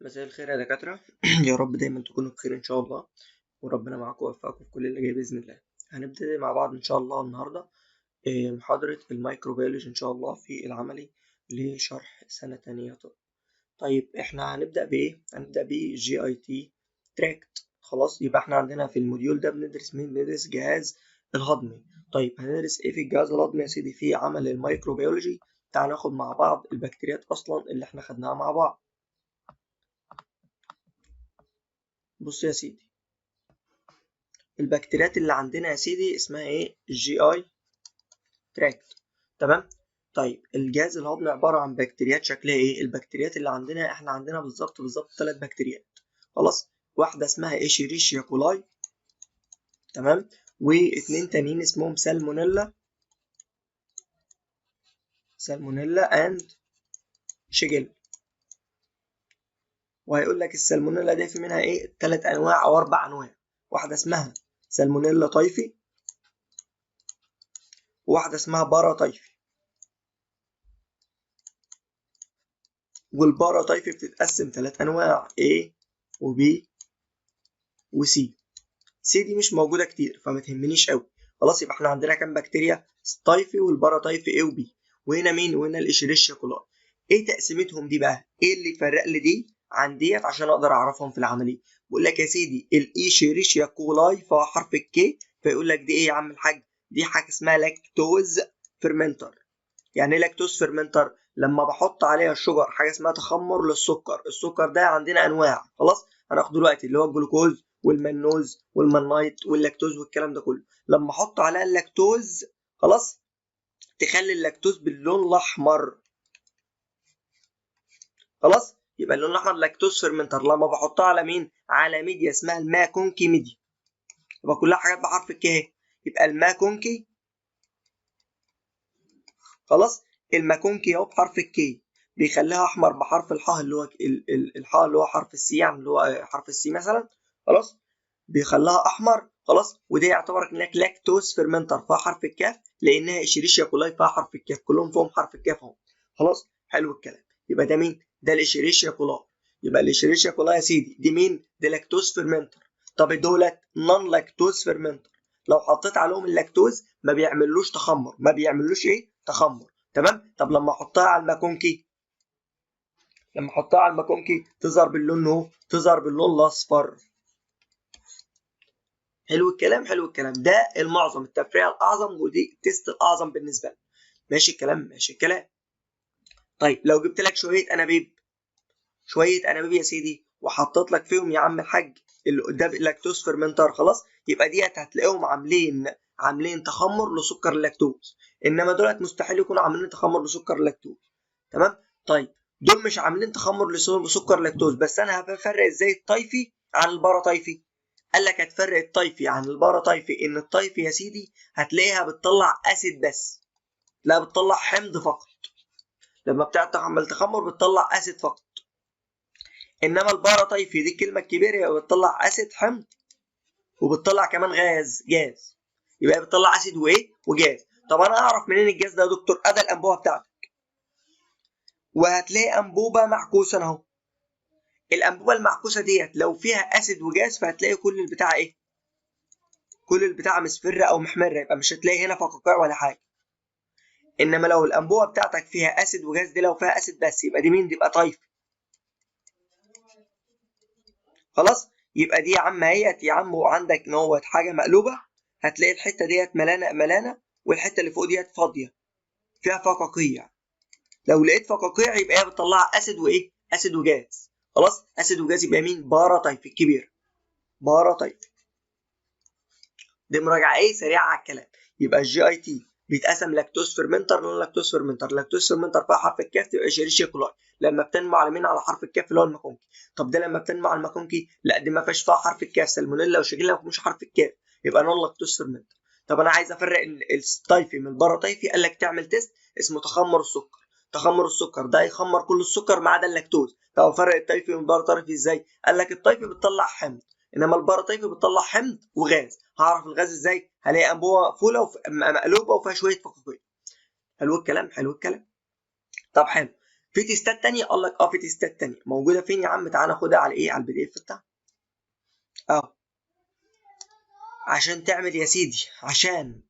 مساء الخير يا دكاترة. يا رب دايما تكونوا بخير إن شاء الله، وربنا معاكم ويوفقكم في كل اللي جاي بإذن الله. هنبتدي مع بعض إن شاء الله النهاردة محاضرة ال microbiology إن شاء الله في العملي لشرح سنة تانية طب. طيب إحنا هنبدأ بإيه؟ هنبدأ ب GIT tract. خلاص، يبقى إحنا عندنا في ال module ده بندرس مين؟ بندرس جهاز الهضمي. طيب هندرس إيه في الجهاز الهضمي يا سيدي في عمل ال microbiology؟ تعال ناخد مع بعض البكتيريات أصلا اللي إحنا خدناها مع بعض. بص يا سيدي، البكتيريات اللي عندنا يا سيدي اسمها ايه؟ GI tract. تمام. طيب الجهاز الهضمي عبارة عن بكتيريات شكلها ايه؟ البكتيريات اللي عندنا، احنا عندنا بالظبط بالظبط 3 بكتيريات. خلاص، واحدة اسمها Escherichia coli، تمام، واثنين تانيين اسمهم Salmonella، Salmonella and Shigella. وهيقول لك السالمونيلا دي في منها ايه؟ 3 انواع او 4 انواع. واحدة اسمها Salmonella typhi، وواحدة اسمها paratyphi. وال paratyphi بتتقسم 3 انواع، A و B و C. C دي مش موجودة كتير فما تهمنيش قوي. خلاص، يبقى احنا عندنا كام بكتيريا؟ typhi وال paratyphi A و B، وهنا مين؟ وهنا ال Escherichia coli. ايه تقسيمتهم دي بقى؟ ايه اللي يفرق لي دي عن ديت عشان اقدر اعرفهم في العملية؟ بقول لك يا سيدي ال Escherichia coli فيها حرف ال K، فيقول لك دي ايه يا عم الحاج؟ دي حاجة اسمها lactose fermenter. يعني ايه lactose fermenter؟ لما بحط عليها ال sugar، حاجة اسمها تخمر للسكر. السكر ده عندنا انواع، خلاص هناخده دلوقتي، اللي هو الجلوكوز وال mannose وال mannite واللاكتوز والكلام ده كله. لما احط عليها اللاكتوز، خلاص، تخلي اللاكتوز باللون الاحمر. خلاص، يبقى اللون الاحمر lactose fermenter. لما بحطها على مين؟ على ميديا اسمها ال MacConkey media، يبقى كلها حاجات بحرف ال K اهي. يبقى ال MacConkey، خلاص، ال MacConkey اهو بحرف ال K، بيخليها احمر بحرف الحاء اللي هو الحاء اللي هو حرف ال C، يعني اللي هو حرف ال C مثلا. خلاص، بيخليها احمر. خلاص، وده يعتبر انك lactose fermenter فيها حرف الكاف، لانها Escherichia coli فيها حرف الكاف، كلهم فيهم حرف الكاف اهو. خلاص، حلو الكلام. يبقى ده مين؟ ده ال Escherichia coli. يبقى ال Escherichia coli يا سيدي دي مين؟ دي lactose fermenter. طب دولت non lactose fermenter، لو حطيت عليهم اللاكتوز ما بيعملوش تخمر، ما بيعملوش ايه؟ تخمر. تمام. طب لما احطها على ال MacConkey، لما احطها على ال MacConkey تظهر باللون اهو، تظهر باللون الاصفر. حلو الكلام، حلو الكلام. ده المعظم، التفريع الاعظم، ودي ال test الاعظم بالنسبة لنا. ماشي الكلام، ماشي الكلام. طيب لو جبت لك شوية انابيب، شوية انابيب يا سيدي، وحطيت لك فيهم يا عم الحاج ده lactose fermenter، خلاص، يبقى ديت هتلاقيهم عاملين تخمر لسكر اللاكتوز، انما دولت مستحيل يكونوا عاملين تخمر لسكر اللاكتوز. تمام. طيب دول مش عاملين تخمر لسكر لاكتوز، بس انا هفرق ازاي ال typhi عن ال paratyphi؟ قال لك هتفرق ال typhi عن ال paratyphi ان ال typhi يا سيدي هتلاقيها بتطلع acid بس، لا بتطلع حمض فقط. لما بتعمل تخمر بتطلع acid فقط، انما ال paratyphi دي الكلمة الكبيرة، يبقى بتطلع acid حمض وبتطلع كمان غاز، جاز. يبقى بتطلع acid وايه؟ وجاز. طب انا اعرف منين الجاز ده يا دكتور؟ ادي الانبوبة بتاعتك، وهتلاقي انبوبة معكوسة اهو. الانبوبة المعكوسه ديت لو فيها acid و gas فهتلاقي كل البتاع ايه؟ كل البتاع مصفره او محمرة، يبقى مش هتلاقي هنا فقاقيع ولا حاجة. انما لو الانبوبة بتاعتك فيها acid و gas، دي لو فيها acid بس يبقى دي مين؟ دي يبقى typhi. خلاص، يبقى دي يا عم اهيت يا عم، وعندك نوت حاجة مقلوبة، هتلاقي الحتة ديت ملانة ملانة، والحتة اللي فوق ديت فاضية فيها فقاقيع. لو لقيت فقاقيع يبقى هي بتطلع acid وايه؟ acid و gas. خلاص، acid و gas يبقى مين؟ paratyphi الكبير، paratyphi. دي مراجعه ايه سريعة على الكلام. يبقى ال GIT بيتقسم lactose fermenter، non lactose fermenter. lactose fermenter فيها حرف الكاف تبقى Escherichia coli، لما بتنمو على مين؟ على حرف الكاف اللي هو ال MacConkey. طب ده لما بتنمو على ال MacConkey، لا دي ما فيهاش فيها حرف الكاف، سالمونيلا وشيجيلا ما فيهوش حرف الكاف، يبقى non lactose fermenter. طب انا عايز افرق ال typhi من ال paratyphi، قال لك تعمل test اسمه تخمر السكر. تخمر السكر ده يخمر كل السكر ما عدا اللاكتوز. طب افرق ال typhi من ال paratyphi ازاي؟ قال لك ال typhi بتطلع حمض، انما ال paratyphi بتطلع حمض وغاز. هعرف الغاز ازاي؟ هلاقي انبوبة مقفولة مقلوبة وفيها شوية فقاقيع. حلو الكلام، حلو الكلام. طب حلو، في test ات تانية؟ قال لك اه في test ات تانية موجودة. فين يا عم؟ تعالى ناخدها على ايه؟ على ال PDF بتاعها اه. عشان تعمل يا سيدي، عشان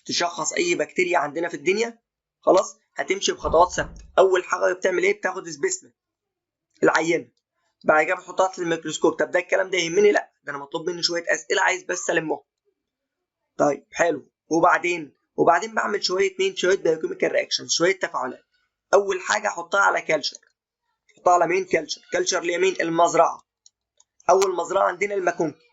تشخص اي بكتيريا عندنا في الدنيا، خلاص، هتمشي بخطوات ثابتة. اول حاجة بتعمل ايه؟ بتاخد specimen العينة، بعد كده بتحطها تحت الميكروسكوب. طب ده الكلام ده يهمني؟ لا، ده انا مطلوب مني شوية اسئلة عايز بس المهم. طيب حلو، وبعدين بعمل شوية مين؟ شوية biochemical reaction، شوية تفاعلات. اول حاجة احطها على culture. احطها على مين؟ culture. culture ليمين؟ المزرعة. اول مزرعة عندنا ال MacConkey.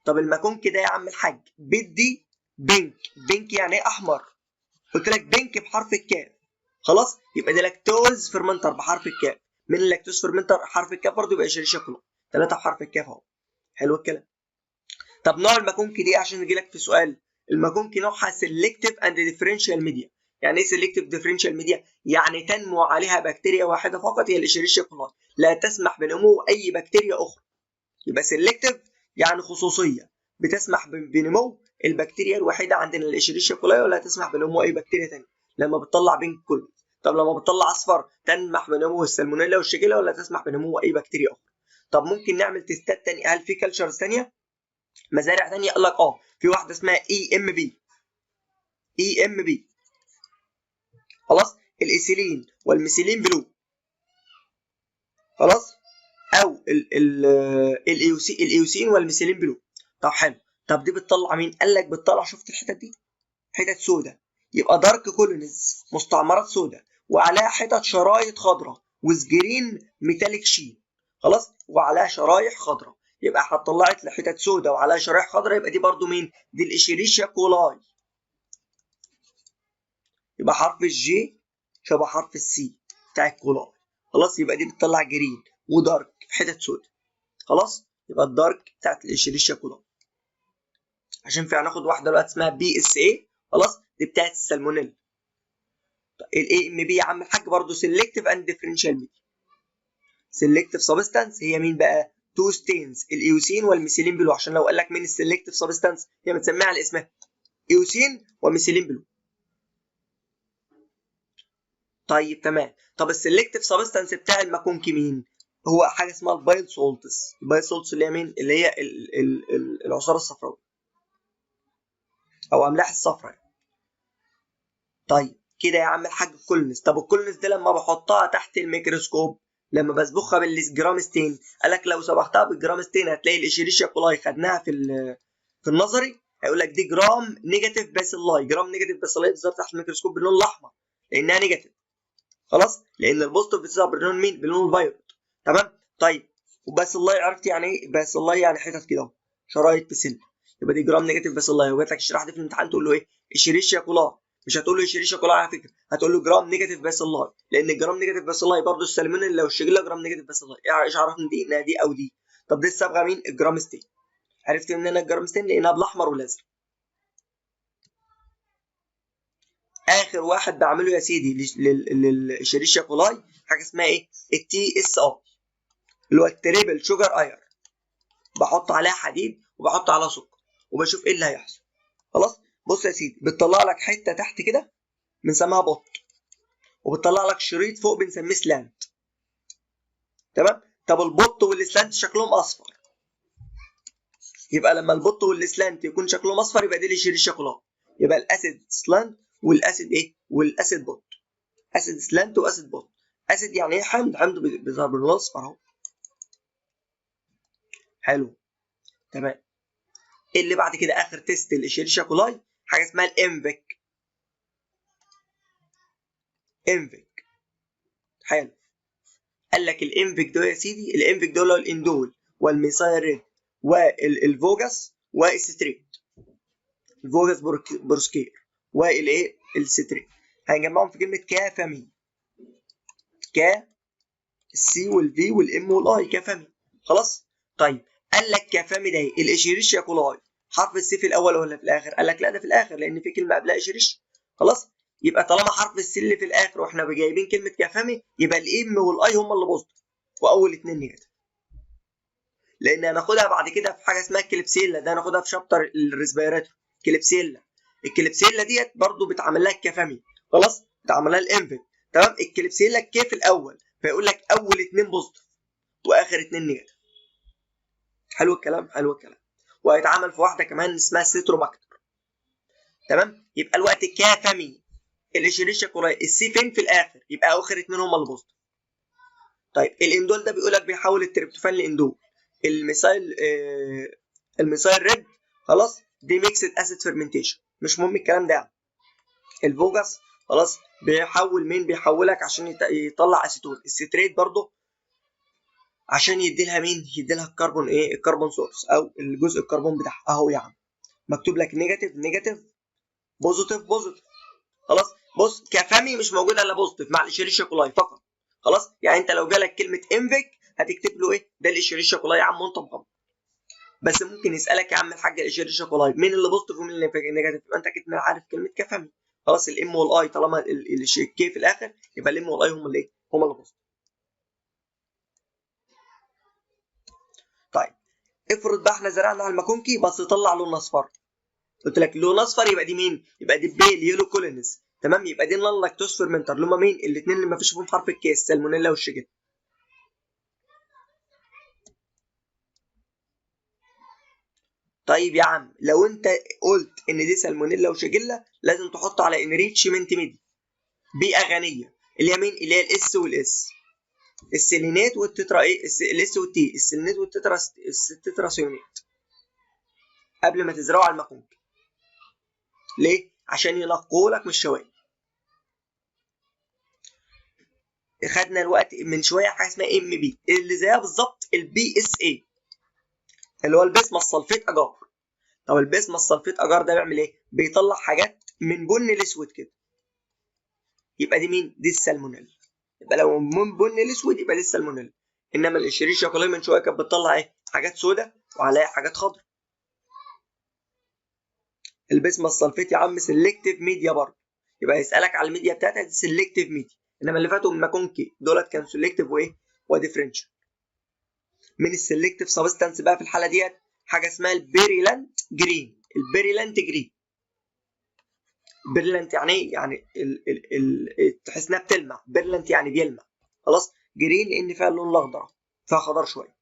طب ال MacConkey ده يا عم الحاج بدي pink. pink يعني ايه؟ احمر. قلت لك pink بحرف الكاف، خلاص، يبقى ده lactose fermenter بحرف الكاف. من ال lactose fermenter حرف الكاف برضه، يبقى Escherichia coli. ثلاثة بحرف الكاف اهو. حلو الكلام. طب نوع ال MacConkey دي عشان يجي لك في سؤال، ال MacConkey نوعها selective and differential media. يعني ايه selective differential media؟ يعني تنمو عليها بكتيريا واحدة فقط هي ال Escherichia coli، لا تسمح بنمو اي بكتيريا اخرى. يبقى selective يعني خصوصية، بتسمح بنمو البكتيريا الوحيدة عندنا ال Escherichia coli ولا تسمح بنمو اي بكتيريا ثانية لما بتطلع pink colony. طب لما بتطلع اصفر تسمح بنمو السالمونيلا والشيجيلا ولا تسمح بنمو اي بكتيريا اخرى. طب ممكن نعمل test ات ثانية؟ هل في cultures ثانية، مزارع ثانية؟ قال لك اه، في واحدة اسمها EMB. EMB، خلاص، ال ethylene وال methylene blue، خلاص، او ال ال ال ال eosin وال methylene blue. طب حلو، طب دي بتطلع مين؟ قال لك بتطلع، شفت الحتت دي؟ حتت سوداء، يبقى dark colonies، مستعمرات سوداء وعليها حتت شرايط خضراء with green metallic sheen. خلاص، وعليها شرايح خضراء، يبقى هتطلعت لحتت سوداء وعليها شرايح خضراء، يبقى دي برضو مين؟ دي ال Escherichia coli. يبقى حرف ال J شبه حرف ال C بتاع الكولاي. خلاص، يبقى دي بتطلع green و dark، حتت سوداء. خلاص، يبقى ال dark بتاعت ال Escherichia coli. عشان في هناخد واحدة دلوقتي اسمها BSA، خلاص، دي بتاعت السالمونيلا. ال AMB يا عم الحاج برضه selective and differential media. selective substance هي مين بقى؟ two stains، ال eosin وال methylene blue. عشان لو قال لك مين ال selective substance، هي متسميه على اسمها، eosin و methylene blue. طيب تمام. طب ال selective substance بتاع ال MacConkey مين؟ هو حاجة اسمها ال bile salts. ال bile salts اللي هي مين؟ اللي هي العصاره الصفراوي او املاح الصفراء. طيب كده يا عم الحاج ال colonies. طب ال colonies ده لما بحطها تحت الميكروسكوب، لما بصبغها بال gram stain، قال لك لو صبغتها بال gram stain هتلاقي ال Escherichia coli، خدناها في النظري، هيقول لك دي gram negative bacilli. gram negative bacilli بتظهر تحت الميكروسكوب باللون الاحمر لانها negative. خلاص، لان ال positive بتظهر باللون مين؟ باللون ال violet. تمام. طيب و bacilli عرفت يعني ايه bacilli؟ يعني حتت كده اهو، شرايط بسلة، يبقى دي gram negative bacilli. وجات لك الشريحة دي في الامتحان تقول له ايه؟ Escherichia coli. مش هتقول له Escherichia coli على فكرة، هتقول له gram negative bacilli، لان ال gram negative bacilli برضه السالمونيلا والشيجيلا gram negative bacilli. يعني ايش عرفني دي انها دي او دي؟ طب دي الصبغه مين؟ ال gram stain. عرفت منين ال gram stain؟ لانها بالاحمر والازرق. اخر واحد بعمله يا سيدي لل Escherichia coli حاجة اسمها ايه؟ ال TSI، اللي هو ال triple sugar iron. بحط عليها حديد وبحط عليها سكر وبشوف ايه اللي هيحصل. خلاص، بص يا سيدي، بتطلع لك حتة تحت كده بنسميها pot، وبتطلع لك شريط فوق بنسميه slant. تمام. طب ال pot وال slant شكلهم اصفر، يبقى لما ال pot وال slant يكون شكلهم اصفر يبقى دي ال Escherichia coli. يبقى ال acid slant وال acid ايه؟ وال acid pot. acid slant و acid pot. acid يعني ايه؟ حمض. حمض بيظهر باللون الاصفر اهو. حلو تمام. اللي بعد كده اخر test ال Escherichia coli حاجة اسمها ال IMViC. IMViC، حلو. قال لك ال IMViC ده يا سيدي، ال IMViC دول ال indole وال methyl red وال Voges وال citrate، ال Voges Proskauer والايه؟ ال citrate. هنجمعهم في كلمة CAFAMI. كا السي والفي والام والاي، كافامي. خلاص. طيب قال لك CAFAMI ده ال Escherichia coli حرف ال C في الاول ولا في الاخر؟ قال لك لا، ده في الاخر، لان في كلمة قبلها Escherichia. خلاص، يبقى طالما حرف ال C اللي في الاخر واحنا جايبين كلمة CAFAMI، يبقى ال M وال I هم اللي positive واول اتنين negative. لان هناخدها بعد كده في حاجة اسمها Klebsiella، ده هناخدها في chapter ال respiratory. Klebsiella، ال Klebsiella ديت برضو بتعمل لها ال Kafami، خلاص، بتعمل لها ال IMViC، تمام. ال Klebsiella K في الاول، فيقول لك اول 2 positive واخر 2 negative. حلو الكلام، حلو الكلام. وهيتعمل في واحدة كمان اسمها Citrobacter، تمام. يبقى الوقت Kafami ال Escherichia coli ال C فين؟ في الاخر، يبقى اخر 2 هم اللي positive. طيب ال indole ده بيقول لك بيحول ال tryptophan ل indole. ال methyl red، خلاص، دي mixed acid fermentation، مش مهم الكلام ده يعني. ال Voges، خلاص، بيحول مين؟ بيحولك عشان يطلع اسيتون. ال citrate برضه عشان يدي لها مين؟ يدي لها الكربون ايه؟ ال carbon source او الجزء الكربون بتاعها اهو يا عم، مكتوب لك negative negative positive positive، خلاص. بص Kafami مش موجودة الا positive مع ال Escherichia coli فقط، خلاص. يعني انت لو جالك كلمة IMViC هتكتب له ايه؟ ده ال Escherichia coli يا عم وانت مغمض. بس ممكن يسالك يا عم الحاج ال Escherichia coli مين اللي positive ومين اللي negative، يبقى انت كده عارف كلمة Kafami، خلاص. ال M وال I طالما ال K في الاخر يبقى ال M وال I هم اللي ايه؟ هم اللي positive. طيب افرض بقى احنا زرعنا على ال MacConkey بس طلع لون اصفر، قلت لك لون اصفر يبقى دي مين؟ يبقى دي pale yellow colonies، تمام. يبقى دي non lactose fermenter اللي هم مين؟ الاثنين اللي ما فيش فيهم حرف ال K، السالمونيلا والشيجيلا. طيب يا عم لو انت قلت ان دي سالمونيلا وشيجيلا لازم تحط على enrichment media، بيئة غنية، اللي هي مين؟ اللي هي الاس والاس، السيلينات والتترا ايه؟ الاس والتي، السيلينات والتترا التتراسيونات قبل ما تزرعه على ال MacConkey. ليه؟ عشان ينقوا لك من الشوائب. خدنا الوقت من شوية حاجة اسمها MB اللي زيها بالظبط ال BSA اللي هو ال bismuth sulfate agar. طب ال bismuth sulfate agar ده بيعمل ايه؟ بيطلع حاجات من بني الاسود كده، يبقى دي مين؟ دي السالمونيلا. يبقى لو من بني الاسود يبقى دي السالمونيلا. انما ال Escherichia coli من شوية كانت بتطلع ايه؟ حاجات سوداء وعليها حاجات خضراء. ال bismuth sulfate يا عم selective media برضه، يبقى يسالك على الميديا بتاعتها دي selective media. انما اللي فاتوا من MacConkey دولت كانوا selective وايه؟ و differential. من ال selective substance بقى في الحالة ديت حاجة اسمها ال brilliant green. ال brilliant green، brilliant يعني ايه؟ يعني تحس انها بتلمع، brilliant يعني بيلمع، خلاص. green لان فيها اللون الاخضر، فيها خضار شوية.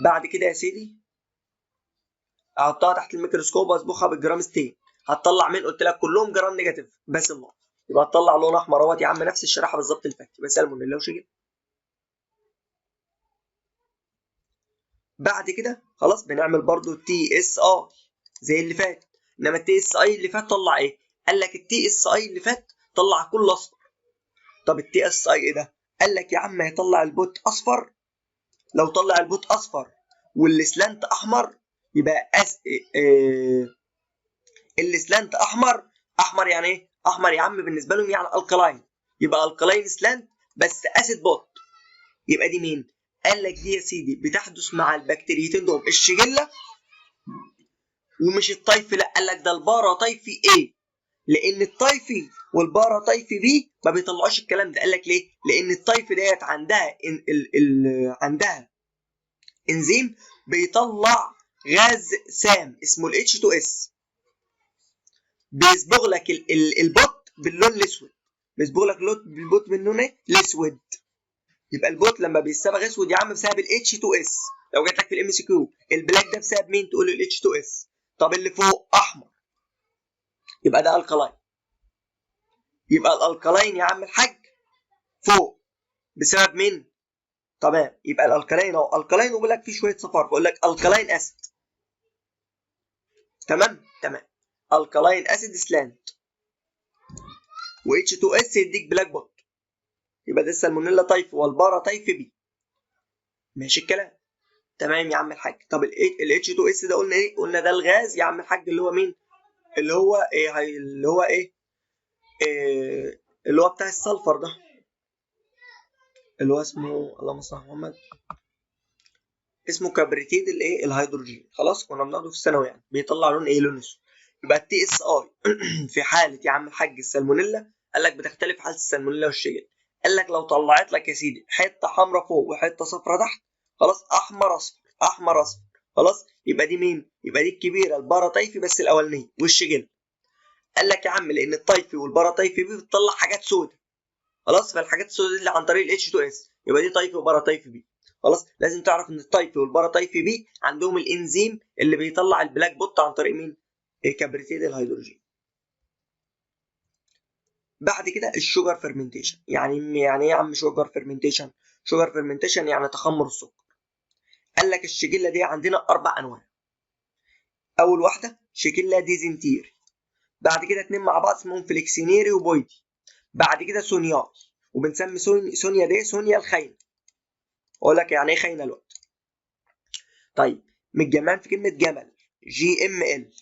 بعد كده يا سيدي احطها تحت الميكروسكوب واصبغها بال gram stain. هتطلع مين؟ قلت لك كلهم gram negative بس الله، يبقى هتطلع لون احمر اهوت يا عم، نفس الشريحة بالظبط اللي فاتت، يبقى سالمونيلا وشيجيلا. بعد كده خلاص بنعمل برضو TSI زي اللي فات، انما ال TSI اللي فات طلع ايه؟ قال لك ال TSI اللي فات طلع كله اصفر. طب ال TSI ايه ده؟ قال لك يا عم هيطلع ال pot اصفر، لو طلع ال pot اصفر وال slant احمر يبقى ال slant احمر، احمر يعني ايه؟ احمر يا عم بالنسبة لهم يعني alkaline، يبقى alkaline slant بس acid pot. يبقى دي مين؟ قال لك دي يا سيدي بتحدث مع البكتيريتين دول، الشجله ومش ال typhi، لا قال لك ده ال paratyphi A، لان ال typhi وال paratyphi B ما بيطلعوش الكلام ده. قال لك ليه؟ لان ال typhi ديت عندها عندها انزيم بيطلع غاز سام اسمه ال H2S، بيصبغ لك ال pot باللون الاسود، بيصبغ لك ال pot باللون ايه؟ الاسود. يبقى ال pot لما بيصبغ اسود يا عم بسبب ال H2S. لو جات لك في ال MCQ ال black ده بسبب مين؟ تقول له ال H2S. طب اللي فوق احمر يبقى ده alkaline، يبقى ال alkaline يا عم الحاج فوق بسبب مين؟ تمام، يبقى ال alkaline اهو alkaline، وبيقول لك فيه شوية صفار، بقول لك alkaline acid. تمام تمام، alkaline acid slant و H2S يديك black pot، يبقى ده ال Salmonella typhi وال paratyphi B. ماشي الكلام؟ تمام يا عم الحاج. طب ال H2S ده قلنا ايه؟ قلنا ده الغاز يا عم الحاج اللي هو مين؟ اللي هو ايه؟ اللي هو ايه؟ إيه اللي هو بتاع ال sulfur ده، اللي هو اسمه اللهم صل على محمد، اسمه كبريتيد الايه؟ الهيدروجين. خلاص كنا بناخده في الثانوي يعني، بيطلع لون ايه؟ لون اسود. يبقى ال TSI في حاله يا عم الحاج السالمونيلا، قال لك بتختلف حاله السالمونيلا والشيجيلا. قال لك لو طلعت لك يا سيدي حتة حمراء فوق وحتة صفراء تحت، خلاص احمر اصفر احمر اصفر، خلاص يبقى دي مين؟ يبقى دي الكبيرة ال paratyphi بس الاولانية والشجل. قال لك يا عم لان ال typhi وال paratyphi B بتطلع حاجات سودة، خلاص فالحاجات السوداء دي اللي عن طريق ال H2S، يبقى دي typhi و paratyphi B. خلاص لازم تعرف ان ال typhi وال paratyphi B عندهم الانزيم اللي بيطلع ال black spot عن طريق مين؟ كبريتيد الهيدروجين. بعد كده ال sugar fermentation. يعني ايه يا عم sugar fermentation؟ sugar fermentation يعني تخمر السكر. قال لك الشجله دي عندنا 4 انواع. اول واحدة Shigella dysenteriae، بعد كده 2 مع بعض اسمهم flexneri و boydii، بعد كده sonnei، وبنسمي sonnei دي سونيا الخاينه. اقول لك يعني ايه خاينه الوقت. طيب متجمعين في كلمة جمل، GML،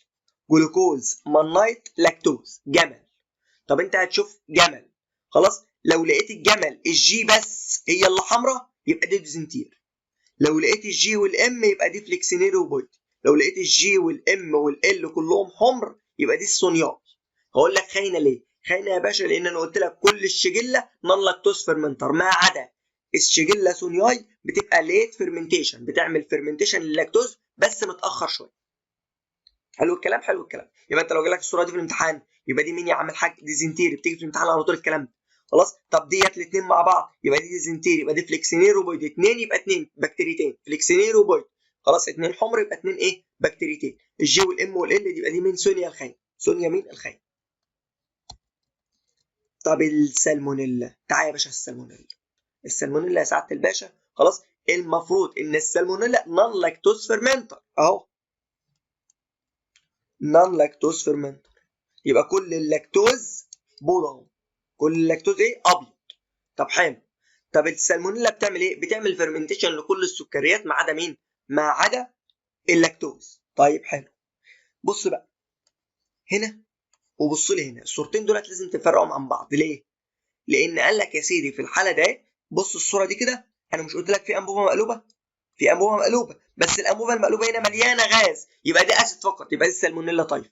glucose mannite lactose، جمل. طب انت هتشوف جمل، خلاص لو لقيت الجمل ال G بس هي اللي حمراء يبقى دي dysenteriae، لو لقيت ال G وال M يبقى دي flexneri و boydii، لو لقيت ال G وال M وال L كلهم حمر يبقى دي ال sonnei. هقول لك خاينه ليه؟ خاينه يا باشا لان انا قلت لك كل ال Shigella non lactose fermenter ما عدا ال Shigella sonnei بتبقى late fermentation، بتعمل fermentation لل lactose بس متاخر شوية. حلو الكلام؟ حلو الكلام. يبقى انت لو جالك الصورة دي في الامتحان يبقى دي مين يا عم الحاج؟ dysenteriae، بتيجي في الامتحان على طول الكلام ده. خلاص طب ديت الاثنين مع بعض يبقى دي dysenteriae، يبقى دي flexneri و boydii، اثنين يبقى اثنين بكتيريتين، flexneri و boydii. خلاص اثنين حمر يبقى اثنين ايه؟ بكتيريتين. ال G وال M وال L دي يبقى دي مين؟ sonnei الخاين. sonnei مين؟ الخاين. طب السالمونيلا، تعالى يا باشا السالمونيلا. السالمونيلا يا سعادة الباشا، خلاص المفروض ان السالمونيلا non lactose fermenter اهو، non lactose fermenter، يبقى كل اللاكتوز بيض اهو، كل اللاكتوز ايه؟ ابيض. طب حلو. طب السالمونيلا بتعمل ايه؟ بتعمل fermentation لكل السكريات ما عدا مين؟ ما عدا اللاكتوز. طيب حلو. بص بقى هنا وبص لي هنا، الصورتين دولت لازم تفرقهم عن بعض. ليه؟ لان قال لك يا سيدي في الحالة ده، بص الصورة دي كده، انا مش قلت لك في انبوبة مقلوبة؟ في انبوبة مقلوبة، بس الانبوبة المقلوبة هنا مليانة غاز، يبقى دي acid فقط، يبقى دي ال Salmonella typhi.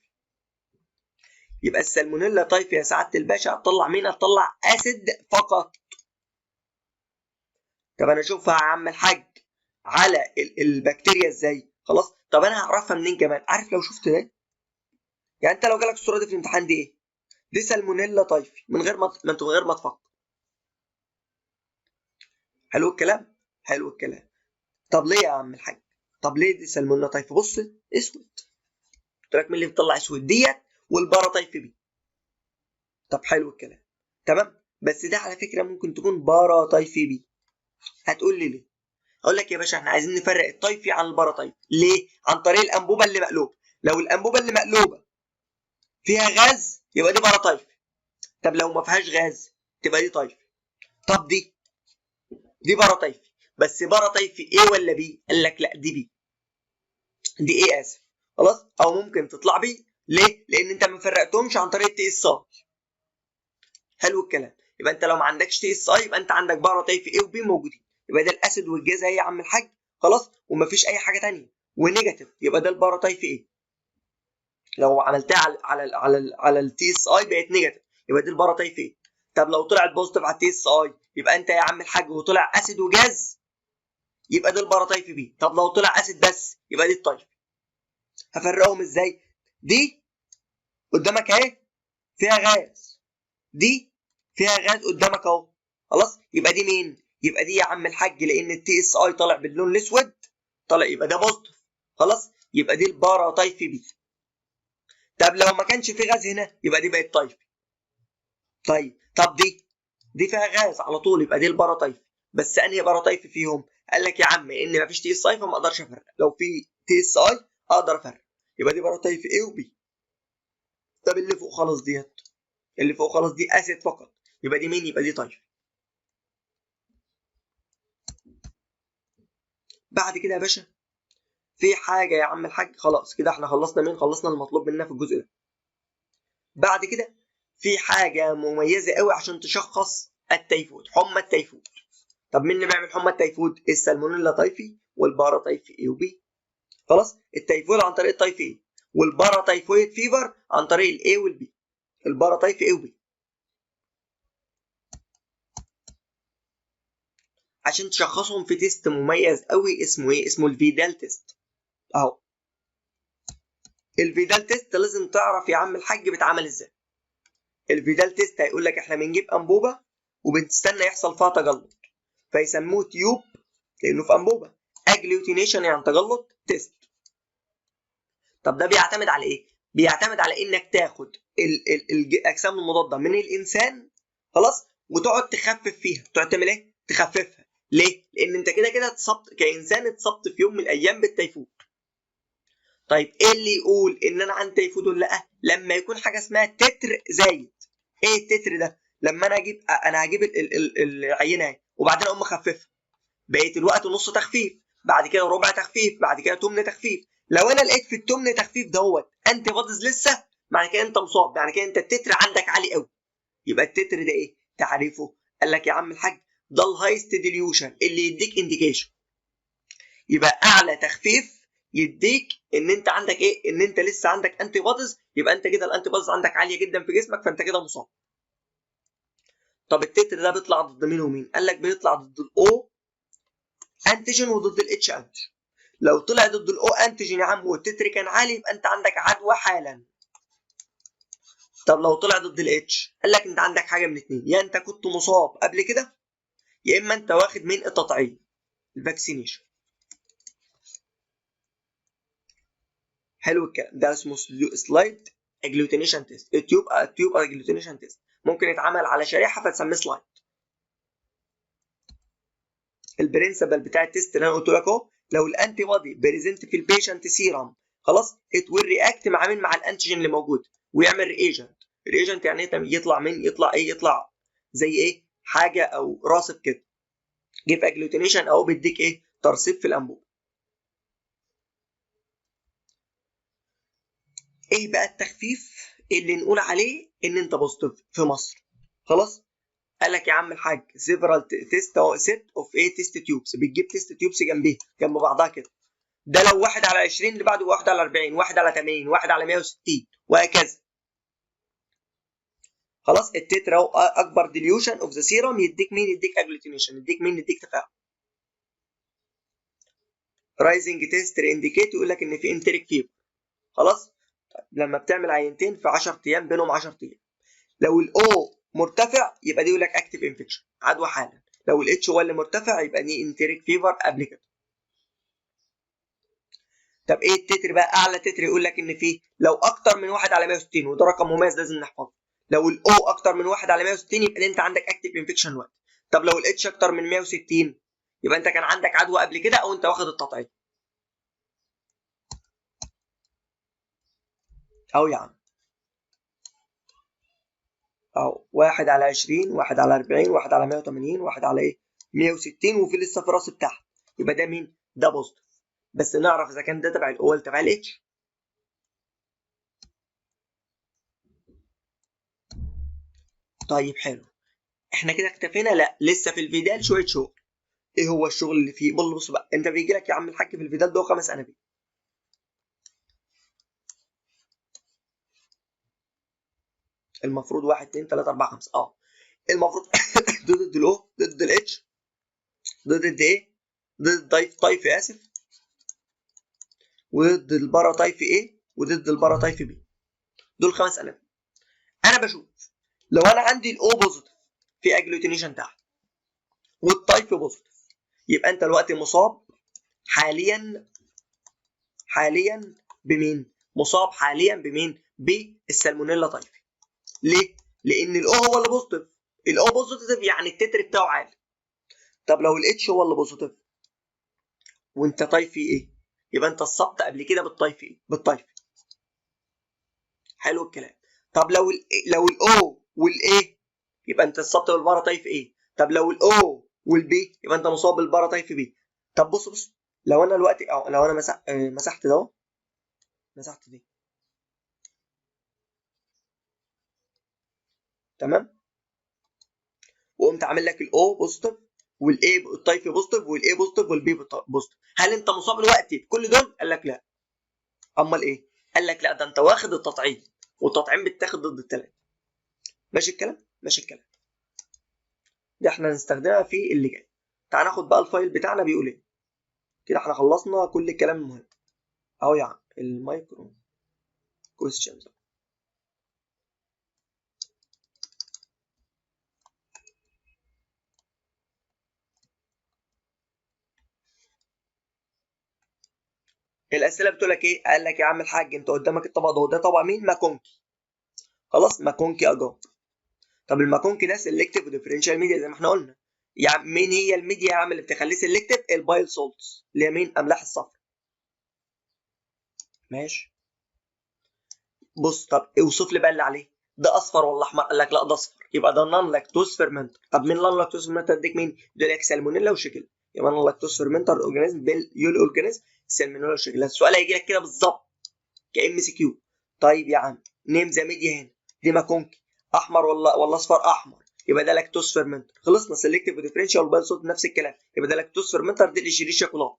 يبقى ال Salmonella typhi يا سعادة الباشا هتطلع مين؟ هتطلع acid فقط. طب انا اشوفها يا عم الحاج على البكتيريا ازاي؟ خلاص طب انا هعرفها منين كمان؟ عارف لو شفت ده، يعني انت لو جالك الصورة دي في الامتحان دي ايه؟ دي Salmonella typhi من غير ما انت من غير ما تفكر. حلو الكلام؟ حلو الكلام. طب ليه يا عم الحاج؟ طب ليه دي Salmonella typhi؟ بص اسود، قلت لك مين اللي بيطلع اسود؟ ديت وال paratyphi B. طب حلو الكلام، تمام. بس ده على فكرة ممكن تكون paratyphi B. هتقول لي ليه؟ اقول لك يا باشا احنا عايزين نفرق ال typhi عن ال paratyphi. ليه؟ عن طريق الانبوبة اللي مقلوبة. لو الانبوبة اللي مقلوبة فيها غاز يبقى دي paratyphi. طب لو ما فيهاش غاز تبقى دي typhi. طب دي paratyphi، بس paratyphi A ولا B؟ قال لك لا دي B، دي A اسف. خلاص او ممكن تطلع B. ليه؟ لان انت ما فرقتهمش عن طريق TSI. حلو الكلام. يبقى انت لو ما عندكش TSI يبقى انت عندك paratyphi A و B موجودين، يبقى ده ال acid وال gas اهي يا عم الحاج. خلاص ومفيش اي حاجة ثانية و negative، يبقى ده ال paratyphi A. لو عملتها على ال TSI بقت negative، يبقى دي ال paratyphi A. طب لو طلعت positive على ال TSI يبقى انت يا عم الحاج وطلع acid و gas يبقى ده ال paratyphi B. طب لو طلع acid بس يبقى دي ال typhi. هفرقهم ازاي؟ دي قدامك اهي فيها غاز، دي فيها غاز قدامك اهو. خلاص يبقى دي مين؟ يبقى دي يا عم الحاج لان ال TSI طالع باللون الاسود طالع، يبقى ده positive. خلاص يبقى دي ال paratyphi B. طب لو ما كانش في غاز هنا يبقى دي بقت typhi. طيب طب دي فيها غاز على طول يبقى دي ال paratyphi. بس انهي paratyphi فيهم؟ قال لك يا عم ان ما فيش TSI فما اقدرش افرق، لو في TSI اقدر افرق، يبقى دي paratyphi A و B. طب اللي فوق خالص ديت، اللي فوق خالص دي acid فقط، يبقى دي مين؟ يبقى دي typhi. بعد كده يا باشا في حاجة يا عم الحاج، خلاص كده احنا خلصنا مين؟ خلصنا المطلوب مننا في الجزء ده. بعد كده في حاجة مميزة قوي عشان تشخص التيفود، حمى التيفود. طب مين اللي بيعمل حمى التيفود؟ ال Salmonella typhi وال paratyphi A و B. خلاص التيفود عن طريق ال typhi A، وال paratyphoid fever عن طريق ال A وال B، ال paratyphi A و B. عشان تشخصهم في test مميز قوي اسمه ايه؟ اسمه ال Widal test. اهو ال Widal test لازم تعرف يا عم الحاج بيتعمل ازاي. ال Widal test هيقول لك احنا بنجيب انبوبة وبنستنى يحصل فيها تجلط، فيسموه tube لانه في انبوبة، agglutination يعني تجلط test. طب ده بيعتمد على ايه؟ بيعتمد على انك تاخد الاجسام المضادة من الانسان، خلاص، وتقعد تخفف فيها. تقعد تعمل ايه؟ تخففها. ليه؟ لان انت كده كده اتصبت كانسان، اتصبت في يوم من الايام بالتيفود. طيب ايه اللي يقول ان انا عندي تيفود ولا لا؟ لما يكون حاجة اسمها titer زايد. ايه ال titer ده؟ لما انا اجيب، انا هجيب العينة اهي وبعدين اقوم اخففها، بقيت الوقت نص تخفيف، بعد كده ربع تخفيف، بعد كده تمن تخفيف. لو انا لقيت في التمن تخفيف دوت antibodies لسه، معنى كده انت مصاب، معنى كده انت ال titer عندك عالي قوي. يبقى ال titer ده ايه تعريفه؟ قال لك يا عم الحاج ده ال highest dilution اللي يديك indication. يبقى اعلى تخفيف يديك ان انت عندك ايه؟ ان انت لسه عندك antibodies، يبقى انت كده ال antibodies عندك عالية جدا في جسمك، فانت كده مصاب. طب ال titer ده بيطلع ضد مين ومين؟ قال لك بيطلع ضد ال O antigen وضد ال H antigen. لو طلع ضد ال O antigen يا عم وال titer كان عالي، يبقى انت عندك عدوى حالا. طب لو طلع ضد ال H، قال لك انت عندك حاجة من اتنين، يا انت كنت مصاب قبل كده، يا اما انت واخد من التطعيم ال vaccination. حلو الكلام ده، اسمه slide agglutination test، tube agglutination test، ممكن يتعمل على شريحة فتسميه slide. ال principle بتاع ال test اللي انا قلت لك اهو، لو ال antibody present في ال patient serum، خلاص، it will react مع مين؟ مع ال antigen اللي موجود، ويعمل reagent. reagent يعني ايه؟ يطلع مين؟ يطلع ايه؟ يطلع زي ايه؟ حاجة او راسب كده، give agglutination او بيديك ايه؟ ترسيب في الانبوب. ايه بقى التخفيف اللي نقول عليه ان انت positive في مصر؟ خلاص، قال لك يا عم الحاج several test اهو، set of ايه؟ test tubes، بتجيب test tubes جنبيها جنب بعضها كده، ده لو 1 على 20 اللي بعده 1 على 40، 1 على 80، 1 على 160 وهكذا. خلاص، ال titer اهو اكبر dilution of the serum يديك مين؟ يديك agglutination، يديك مين؟ يديك تفاعل. rising titer indicate يقول لك ان في enteric fever. خلاص، لما بتعمل عينتين في 10 ايام بينهم 10 ايام، لو ال O مرتفع يبقى دي يقول لك active infection عدوى حالا، لو ال H هو اللي مرتفع يبقى دي enteric fever قبل كده. طب ايه ال titer بقى؟ اعلى titer يقول لك ان فيه لو اكتر من 1 على 160، وده رقم مميز لازم نحفظه، لو ال O اكتر من 1 على 160 يبقى انت عندك active infection وقت. طب لو ال H اكتر من 160 يبقى انت كان عندك عدوى قبل كده او انت واخد التطعيم. اهو يا عم، اهو 1 على 20، 1 على 40، 1 على 180، 1 على ايه؟ 160، وفي لسه في راس تحت، يبقى ده مين؟ ده positive. بس نعرف اذا كان ده تبع ال O ولا تبع ال H. طيب حلو، احنا كده اكتفينا؟ لا، لسه في ال Widal شوية شغل. ايه هو الشغل اللي فيه؟ بص بقى، انت بيجي لك يا عم الحاج في ال Widal ده 5 انابيب. المفروض 1 2 3 4 5، المفروض ضد ال O، ضد ال H، ضد ال A، ضد ال typhi اسف، وضد ال paratyphi A، وضد ال paratyphi B. دول 5 انابيب. انا بشوف لو انا عندي ال O positive في agglutination تحت وال typhi positive، يبقى انت الوقت مصاب حاليا، حاليا بمين؟ مصاب حاليا بمين؟ بال Salmonella typhi. ليه؟ لان ال O هو اللي positive، ال O positive يعني ال titer بتاعه عالي. طب لو ال H هو اللي positive وانت typhi A؟ يبقى انت اتصبت قبل كده بال typhi A؟ بال typhi. حلو الكلام. طب لو ال O وال A يبقى انت اتصبت بال paratyphi A. طب لو ال O وال B يبقى انت مصاب بال paratyphi B. طب بص لو انا دلوقتي لو انا مسحت ده، مسحت دي، تمام، وقمت عامل لك ال O positive وال A ال typhi positive وال A positive وال B positive، هل انت مصاب دلوقتي بكل دول؟ قال لك لا. امال ايه؟ قال لك لا، ده انت واخد التطعيم، والتطعيم بيتاخد ضد الثلاثة. ماشي الكلام؟ ماشي الكلام. دي احنا هنستخدمها في اللي جاي. تعال ناخد بقى ال file بتاعنا بيقول ايه. كده احنا خلصنا كل الكلام المهم اهو يا عم، ال micro questions. الاسئلة بتقول لك ايه؟ قال لك يا عم الحاج انت قدامك الطبق ده، وده طبق مين؟ MacConkey. خلاص MacConkey agar. طب ال MacConkey ده selective و differential media زي ما احنا قلنا. يعني مين هي الميديا يا عم اللي بتخليه selective؟ ال bile salts اللي هي مين؟ املاح الصفر. ماشي. بص طب اوصف لي بقى اللي عليه ده، اصفر ولا احمر؟ قال لك لا ده اصفر، يبقى ده non lactose fermenter. طب مين non lactose fermenter؟ اديك مين؟ دول لك سالمونيلا وشيجيلا. يبقى non lactose fermenter organism بال organism سالمونيلا وشيجيلا. السؤال هيجي لك كده بالظبط ك MCQ. طيب يا عم name the media هنا، دي MacConkey احمر ولا اصفر؟ احمر، يبقى ده lactose fermenter. خلصنا selective و differential وال bile salt نفس الكلام، يبقى ده lactose fermenter. دي ال Escherichia coli.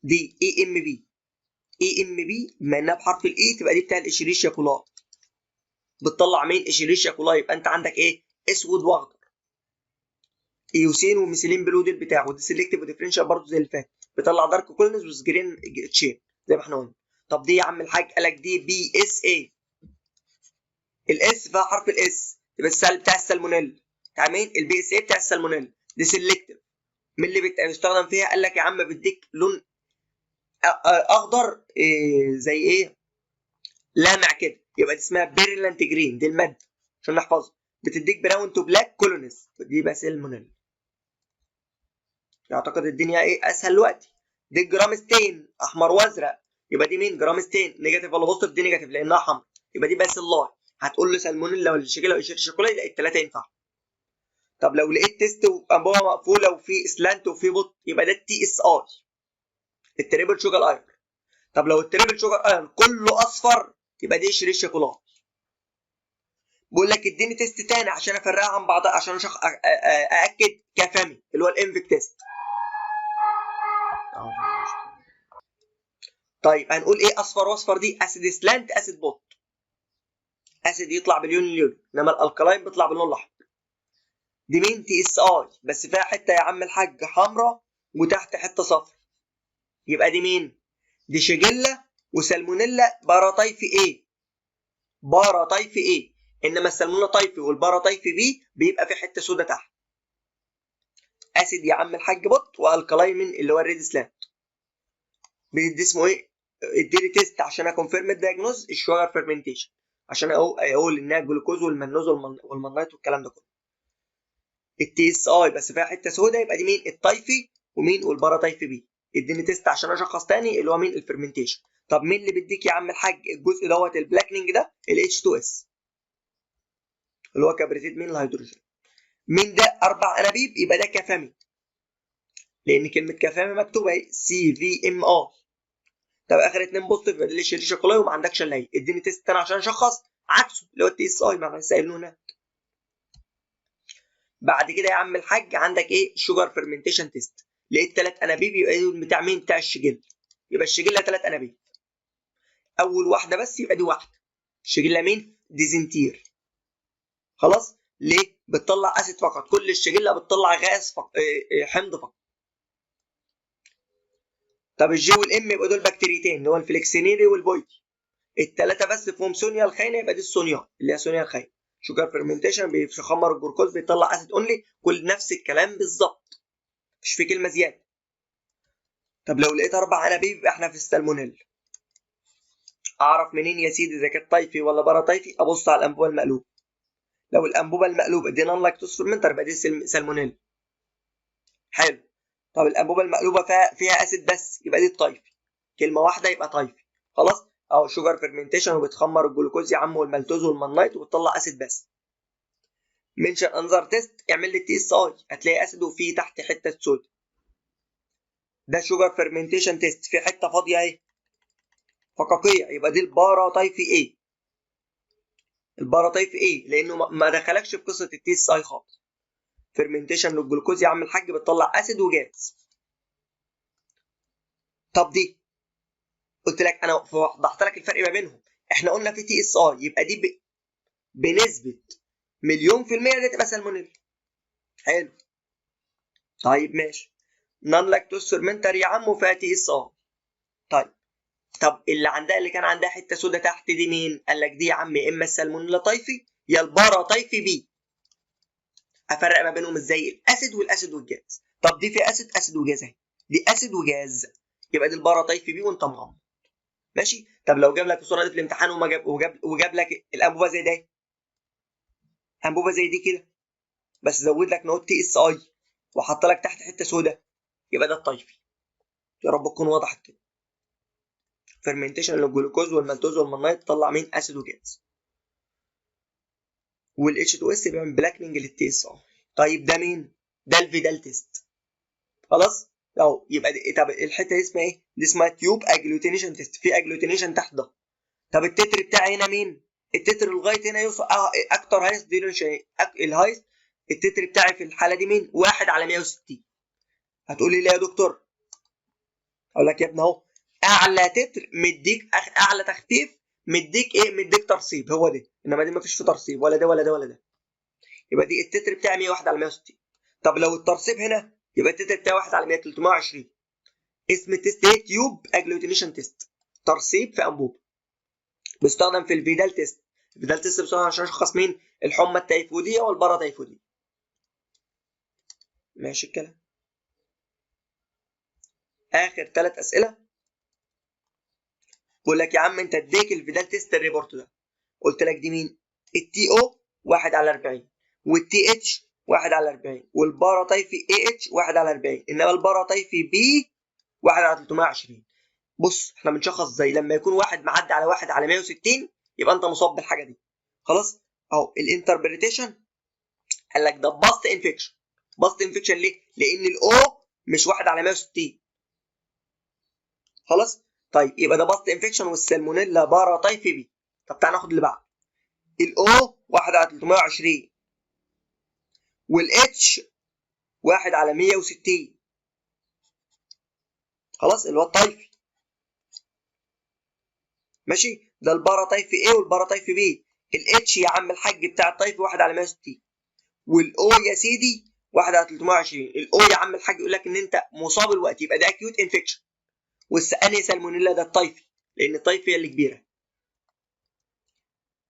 دي اي ام بي، اي ام بي بما انها بحرف ال E تبقى دي بتاع ال Escherichia coli. بتطلع مين؟ Escherichia coli. يبقى انت عندك ايه؟ اسود واخضر، eosin و methylene blue دي بتاعه، ودي selective و differential برضه زي اللي فات، بيطلع dark colonies و green chain زي ما احنا قلنا. طب دي يا عم الحاج قال لك دي PSA، ال S فيها حرف ال S يبقى السل بتاع السالمونيلا، بتاع مين؟ ال PSA بتاع السالمونيلا. دي selective. مين اللي بيستخدم فيها؟ قال لك يا عم بيديك لون اخضر إيه زي ايه؟ لامع كده، يبقى دي اسمها brilliant green، دي المادة عشان نحفظها. بتديك brown to black colonies، دي بقى سالمونيلا. اعتقد الدنيا ايه اسهل دلوقتي. دي ال gram stain احمر وازرق، يبقى دي مين؟ gram stain negative ولا positive؟ دي negative لانها حمر، يبقى دي bacilli. هتقول له سالمونيلا ولا شيجيلا ولا Escherichia coli؟ لا الثلاثة ينفع. طب لو لقيت test وانبوبه مقفولة وفي slant وفي pot، يبقى ده ال TSI، ال triple sugar iron. طب لو ال triple sugar iron كله اصفر يبقى دي Escherichia coli. بقول لك اديني test تاني عشان افرقها عن بعضها، عشان ااكد ك FAMI اللي هو ال IMViC test. طيب هنقول ايه اصفر واصفر؟ دي acid slant acid pot، acid يطلع باللون اليوني، انما ال alkaline بيطلع باللون الاحمر. دي مين؟ TSI، بس فيها حتة يا عم الحاج حمراء وتحت حتة صفرا، يبقى دي مين؟ دي شيجيلا وسالمونيلا paratyphi A، paratyphi A. انما السالمونيلا typhi وال paratyphi B بيبقى في حتة سودا تحت. acid يا عم الحاج pot، و alkaline من اللي هو ال red slant. بيدي اسمه ايه؟ اديلي test عشان ا confirm ال diagnosis، ال sugar fermentation، عشان اقول انها الجلوكوز وال mannose وال mannite والكلام ده كله. ال TSI بس فيها حتة سودا، يبقى دي مين؟ ال typhi ومين؟ وال paratyphi B. اديني test عشان اشخص تاني اللي هو مين؟ ال fermentation. طب مين اللي بيديك يا عم الحاج الجزء دوت ال blackening ده؟ ال H2S اللي هو كبريتيد مين؟ الهيدروجين. مين ده؟ 4 انابيب، يبقى ده ك FAMI، لان كلمة ك FAMI مكتوبة اهي CVMI. طب اخر 2 positive يبقى دي Escherichia coli وما عندكش الا هي. اديني test تاني عشان اشخص عكسه اللي هو ال TSI، ما احنا لسه قايلينه هناك. بعد كده يا عم الحاج عندك ايه؟ sugar fermentation test. لقيت 3 انابيب، يبقى دول بتاع مين؟ بتاع الشجل. يبقى الشجله 3 انابيب، اول واحدة بس يبقى دي واحدة. الشجله مين؟ dysenteriae. خلاص ليه؟ بتطلع acid فقط، كل الشجله بتطلع غاز فقط، حمض فقط. طب ال G وال M يبقى دول بكتيريتين اللي هو ال flexneri وال boydii، الثلاثة بس فيهم sonnei الخاينه، يبقى دي ال sonnei اللي هي sonnei الخاينه. sugar fermentation بيخمر الجلوكوز بيطلع acid only، كل نفس الكلام بالظبط، مش في كلمة زيادة. طب لو لقيت 4 انابيب يبقى احنا في السالمونيلا. اعرف منين يا سيدي اذا كانت typhi ولا paratyphi؟ ابص على الانبوبة المقلوبة. لو الانبوبة المقلوبة دي non lactose fermenter يبقى دي سالمونيلا. حلو. طب الانبوبة المقلوبة فيها acid بس يبقى دي ال typhi، كلمة واحدة يبقى typhi. خلاص اهو sugar fermentation وبتخمر الجلوكوز يا عم والمالتوز وال mannite وبتطلع acid بس. mention another test، اعمل لي ال TSI، هتلاقي acid وفيه تحت حتة سودا. ده sugar fermentation test، في حتة فاضية اهي فقاقيع، يبقى دي ال paratyphi A، ال paratyphi A لانه ما دخلكش في قصة ال TSI خالص. fermentation للجلوكوز يا عم الحاج بتطلع acid وجاز. طب دي قلت لك انا وضحت لك الفرق ما بينهم، احنا قلنا في TSI يبقى دي بنسبة 1,000,000% دي تبقى سالمونيلا. حلو. طيب ماشي، non lactose fermenter يا عم وفيها TSI. طيب، طب اللي عندها، اللي كان عندها حتة سودا تحت دي مين؟ قال لك دي يا عم يا اما ال Salmonella typhi يا ال paratyphi B. افرق ما بينهم ازاي؟ ال acid وال acid وال gas. طب دي في acid، acid و gas اهي، دي acid و gas، يبقى دي ال paratyphi B وانت مغمض. ماشي. طب لو جاب لك الصورة دي في الامتحان وما جاب وجاب لك الانبوبة زي ده، انبوبة زي دي كده، بس زود لك note TSI وحط لك تحت حتة سودا، يبقى ده ال typhi. يا رب تكون وضحت كده. fermentation للجلوكوز والمالتوز وال mannite تطلع مين؟ acid و gas. وال H2S بيعمل blackening لل TSI. طيب ده مين؟ ده ال Widal test. خلاص اهو. يبقى دي، طب الحتة دي اسمها ايه؟ دي اسمها tube agglutination test، في agglutination تحت ده. طب ال titer بتاعي هنا مين؟ ال titer لغاية هنا يوصل اكتر highest ال highest ال titer بتاعي في الحالة دي مين؟ 1 على 160. هتقولي ليه يا دكتور؟ اقول لك يا ابني اهو، اعلى titer مديك اعلى تخفيف، مديك ايه؟ مديك ترسيب، هو ده. انما دي ما فيش فيه ترسيب، ولا ده ولا ده ولا ده. يبقى دي ال titer بتاعي 101 على 160. طب لو الترسيب هنا يبقى ال titer بتاعي 1 على 100 320. اسم ال test ايه؟ tube agglutination test، ترسيب في انبوب. بيستخدم في ال Widal test. ال Widal test بيستخدم عشان اشخص مين؟ الحمى التيفوديه والباراتيفوديه. ماشي الكلام. اخر ثلاث اسئله. بقول لك يا عم انت اديك ال Widal test ال report ده، قلت لك دي مين؟ ال TO 1 على 40 وال TH 1 على 40 وال paratyphi A H 1 على 40، انما ال paratyphi B 1 على 320. بص، احنا بنشخص ازاي؟ لما يكون واحد معدي على 1 على 160 يبقى انت مصاب بالحاجة دي. خلاص اهو ال interpretation. قال لك ده past infection. past infection ليه؟ لان ال O مش 1 على 160. خلاص. طيب يبقى ده past infection وال Salmonella paratyphi B. طب تعالى ناخد اللي بعده. ال O 1 على 320 وال H 1 على 160. خلاص، اللي هو ال typhi. ماشي، ده ال paratyphi A وال paratyphi B. ال H يا عم الحاج بتاع ال typhi 1 على 160 وال O يا سيدي 1 على 320. ال O يا عم الحاج يقول لك ان انت مصاب الوقت، يبقى ده acute infection. والثانية سالمونيلا ده ال typhi، لان ال typhi هي اللي كبيره.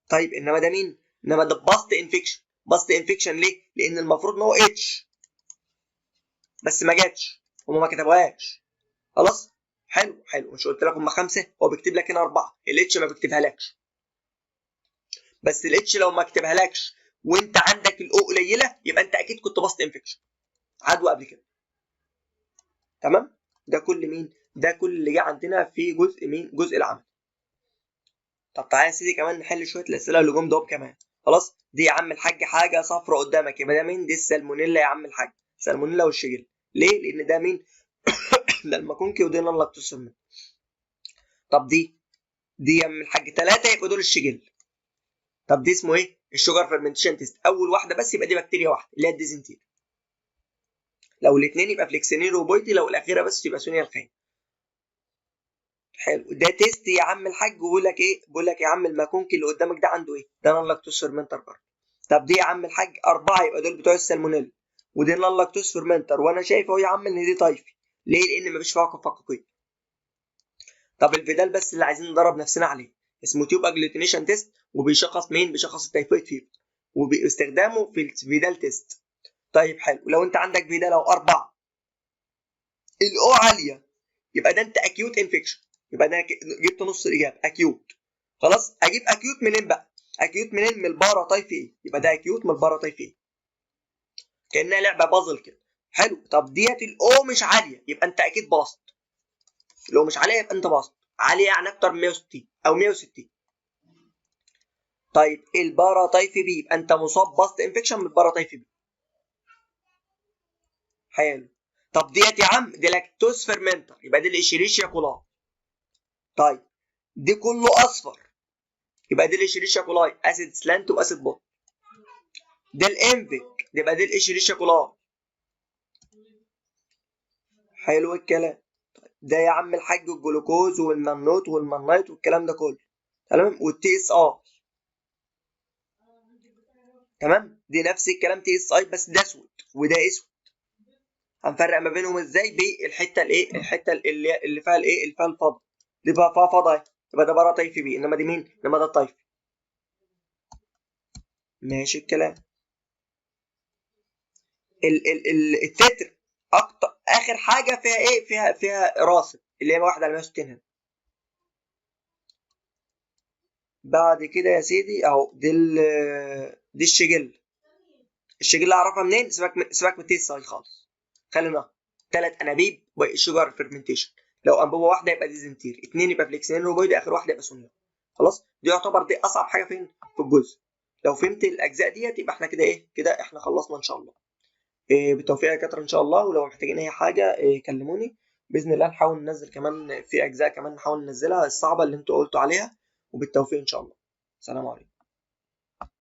طيب انما ده مين؟ انما ده past infection. past infection ليه؟ لان المفروض ان هو H بس ما جاتش، هما ما كتبوهاش. خلاص، حلو حلو. مش قلت لك هما خمسه؟ هو بيكتب لك هنا اربعه، ال H ما بيكتبها لكش. بس ال H لو ما كتبها لكش وانت عندك ال O قليله يبقى انت اكيد كنت past infection، عدوى قبل كده. تمام. ده كل مين؟ ده كل اللي جه عندنا في جزء مين؟ جزء العمل. طب تعالى يا سيدي كمان نحل شوية الاسئلة اللي جم دوب كمان. خلاص، دي يا عم الحاج حاجة صفرة قدامك، يبقى ده مين؟ دي السالمونيلا يا عم الحاج، سالمونيلا والشجل. ليه؟ لان ده مين؟ ده ال MacConkey ودي non lactose. طب دي يا عم الحاج ثلاثه، يبقى دول الشجل. طب دي اسمه ايه؟ ال sugar fermentation test. اول واحدة بس يبقى دي بكتيريا واحدة اللي هي ال dysenteriae. لو الاثنين يبقى flexneri و boydii، لو الاخيرة بس يبقى سونيا الخام. حلو. ده test يا عم الحاج بيقول لك ايه؟ بيقول لك يا عم ال MacConkey اللي قدامك ده عنده ايه؟ ده non lactose fermenter برضه. طب دي يا عم الحاج اربعه، يبقى دول بتوع السالمونيلا، ودي non lactose fermenter، وانا شايف اهو يا عم ان دي typhi. ليه؟ لان مفيش فيها فقاقيع. طب ال Widal بس اللي عايزين ندرب نفسنا عليه، اسمه tube agglutination test، وبيشخص مين؟ بيشخص ال typhoid fever، وباستخدامه في ال Widal test. طيب حلو. لو انت عندك Widal لو اربعه، ال O عاليه، يبقى ده انت acute infection. يبقى ده جبت نص الاجابه، acute. خلاص، اجيب acute منين بقى؟ acute منين؟ من ال paratyphi A. يبقى ده acute من ال paratyphi A، كانها لعبه بازل كده. حلو. طب ديت ال O مش عاليه، يبقى انت اكيد past. لو مش عالية يبقى انت past. عالية يعني اكتر من 160 او 160. طيب ال paratyphi B، يبقى انت مصاب past infection من ال paratyphi B. حلو. طب ديت يا عم دي lactose fermenter، يبقى دي ال Escherichia coli. طيب دي كله اصفر، يبقى دي ال Escherichia coli، acid slant و acid put. ده ال IMViC، يبقى دي ال Escherichia coli. حلو الكلام. طيب ده يا عم الحاج الجلوكوز وال mannose وال mannite والكلام ده كله، تمام، وال TSI. تمام؟ دي نفس الكلام TSI، بس ده اسود وده اسود. هنفرق ما بينهم ازاي؟ بالحتة الايه؟ الحتة اللي فيها الايه؟ اللي فيها الفضة. دي بقى فيها فضة اهي، يبقى ده paratyphi B، انما دي مين؟ انما ده typhi. ماشي الكلام. ال ال ال ال titer اكتر اخر حاجة فيها ايه؟ فيها راسب اللي هي 1 على 160 هنا. بعد كده يا سيدي اهو دي دي ال Shigella. ال Shigella اعرفها منين؟ سيبك من TSI خالص، خلينا 3 انابيب sugar fermentation. لو انبوبة واحدة يبقى dysentery، 2 يبقى flexneri boydii، اخر واحدة يبقى sonnei. خلاص، دي يعتبر دي اصعب حاجة فين؟ في الجزء. لو فهمت الاجزاء ديت يبقى احنا كده ايه؟ كده احنا خلصنا ان شاء الله. بالتوفيق يا دكاترة ان شاء الله، ولو محتاجين اي حاجة كلموني باذن الله. نحاول ننزل كمان في اجزاء كمان نحاول ننزلها الصعبة اللي انتوا قلتوا عليها، وبالتوفيق ان شاء الله. سلام عليكم.